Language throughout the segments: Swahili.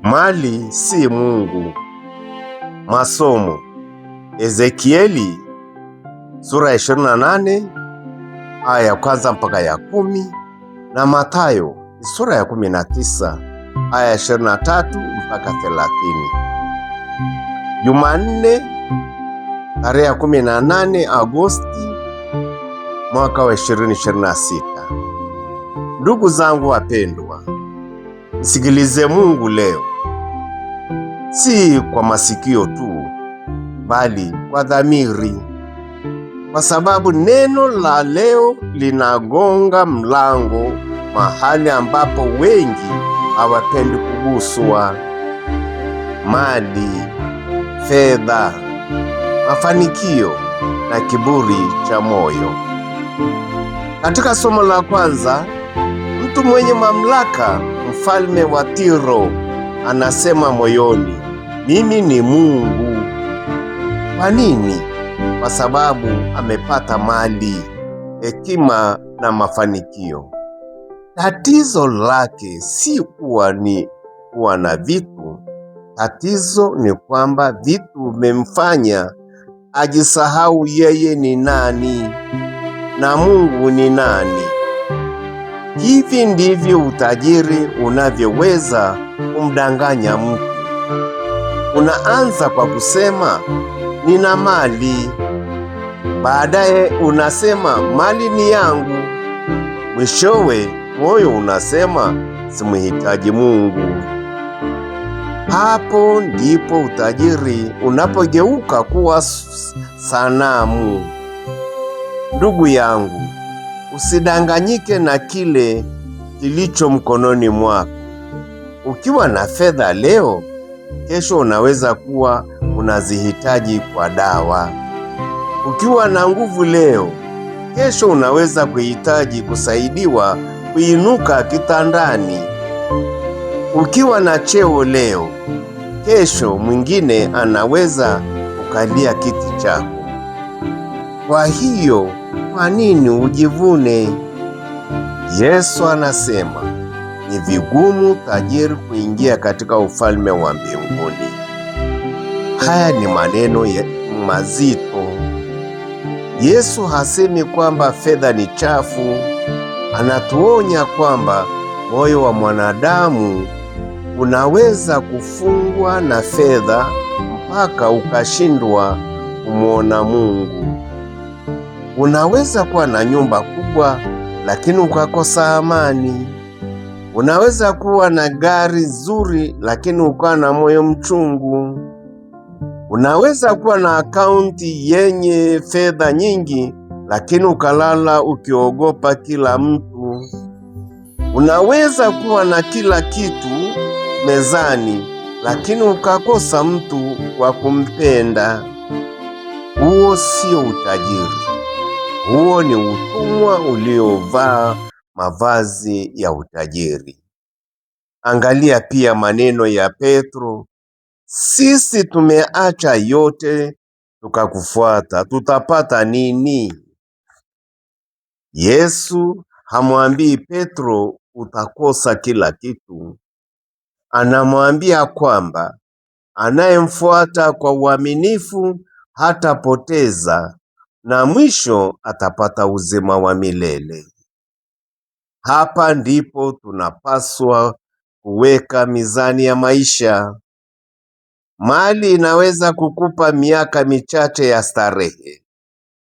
Mali si Mungu. Masomo: Ezekieli sura ya 28 aya ya kwanza mpaka ya 10 na Mathayo sura ya 19 aya ya 23 mpaka 30. Jumanne tarehe ya 18 Agosti mwaka wa 2026. Ndugu zangu wapendwa, msikilize Mungu leo, si kwa masikio tu, bali kwa dhamiri, kwa sababu neno la leo linagonga mlango mahali ambapo wengi hawapendi kuguswa: mali, fedha, mafanikio na kiburi cha moyo. Katika somo la kwanza, mtu mwenye mamlaka, mfalme wa Tiro, anasema moyoni, mimi ni Mungu. Kwa nini? Kwa sababu amepata mali, hekima na mafanikio. Tatizo lake si kuwa ni kuwa na vitu. Tatizo ni kwamba vitu vimemfanya ajisahau yeye ni nani na Mungu ni nani. Hivi ndivyo utajiri unavyoweza kumdanganya mtu. Unaanza kwa kusema nina mali, baadaye unasema mali ni yangu, mwishowe moyo unasema simhitaji Mungu. Hapo ndipo utajiri unapogeuka kuwa sanamu. Ndugu yangu, usidanganyike na kile kilicho mkononi mwako. Ukiwa na fedha leo, kesho unaweza kuwa unazihitaji kwa dawa. Ukiwa na nguvu leo, kesho unaweza kuhitaji kusaidiwa kuinuka kitandani. Ukiwa na cheo leo, kesho mwingine anaweza kukalia kiti chako. Kwa hiyo, kwa nini ujivune? Yesu anasema ni vigumu tajiri kuingia katika ufalme wa mbinguni. Haya ni maneno mazito. Yesu hasemi kwamba fedha ni chafu. Anatuonya kwamba moyo wa mwanadamu unaweza kufungwa na fedha mpaka ukashindwa kumwona Mungu. Unaweza kuwa na nyumba kubwa lakini ukakosa amani. Unaweza kuwa na gari zuri lakini ukawa na moyo mchungu. Unaweza kuwa na akaunti yenye fedha nyingi lakini ukalala ukiogopa kila mtu. Unaweza kuwa na kila kitu mezani lakini ukakosa mtu wa kumpenda. Huo sio utajiri. Huo ni utumwa uliovaa mavazi ya utajiri. Angalia pia maneno ya Petro, sisi tumeacha yote tukakufuata, tutapata nini? Yesu hamwambii Petro utakosa kila kitu. Anamwambia kwamba anayemfuata kwa uaminifu hatapoteza na mwisho atapata uzima wa milele. Hapa ndipo tunapaswa kuweka mizani ya maisha. Mali inaweza kukupa miaka michache ya starehe.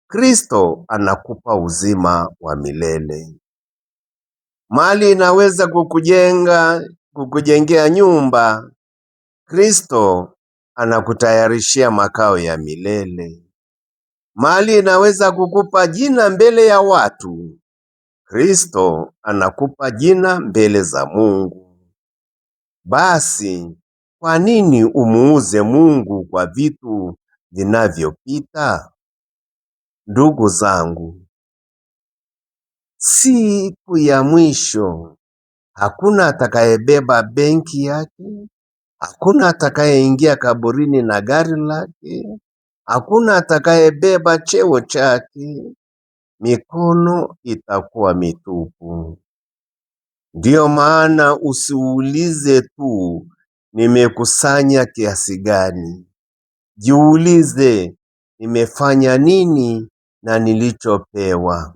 Kristo anakupa uzima wa milele. Mali inaweza kukujengea nyumba. Kristo anakutayarishia makao ya milele. Mali inaweza kukupa jina mbele ya watu. Kristo anakupa jina mbele za Mungu. Basi kwa nini umuuze Mungu kwa vitu vinavyopita? Ndugu zangu, siku ya mwisho hakuna atakayebeba benki yake, hakuna atakayeingia kaburini na gari lake, hakuna atakayebeba cheo chake, mikono itakuwa mitupu. Ndiyo maana usiulize tu nimekusanya kiasi gani? Jiulize, nimefanya nini na nilichopewa?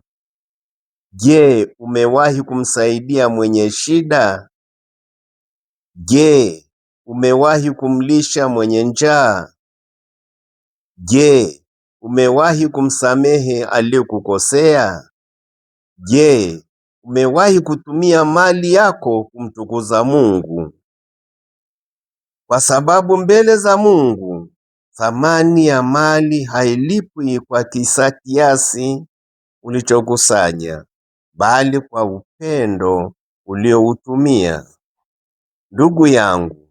Je, umewahi kumsaidia mwenye shida? Je, umewahi kumlisha mwenye njaa? Je, umewahi kumsamehe aliyekukosea? Je, umewahi kutumia mali yako kumtukuza Mungu? Kwa sababu mbele za Mungu thamani ya mali hailipwi kwa kisa kiasi ulichokusanya, bali kwa upendo ulioutumia. Ndugu yangu,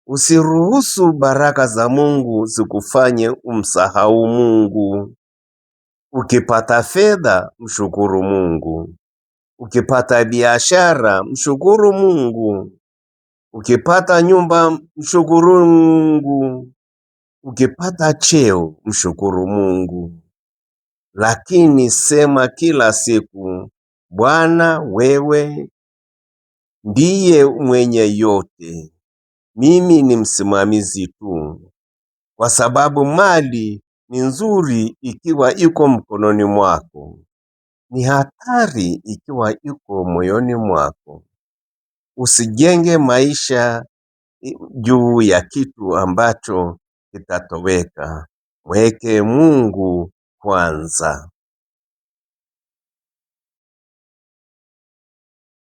usiruhusu baraka za Mungu zikufanye umsahau Mungu. Ukipata fedha, mshukuru Mungu. Ukipata biashara, mshukuru Mungu. Ukipata nyumba, mshukuru Mungu. Ukipata cheo, mshukuru Mungu. Lakini sema kila siku, Bwana, wewe ndiye mwenye yote, mimi ni msimamizi tu, kwa sababu mali ni nzuri ikiwa iko mkononi mwako, ni hatari ikiwa iko moyoni mwako. Usijenge maisha juu ya kitu ambacho kitatoweka. Mweke Mungu kwanza.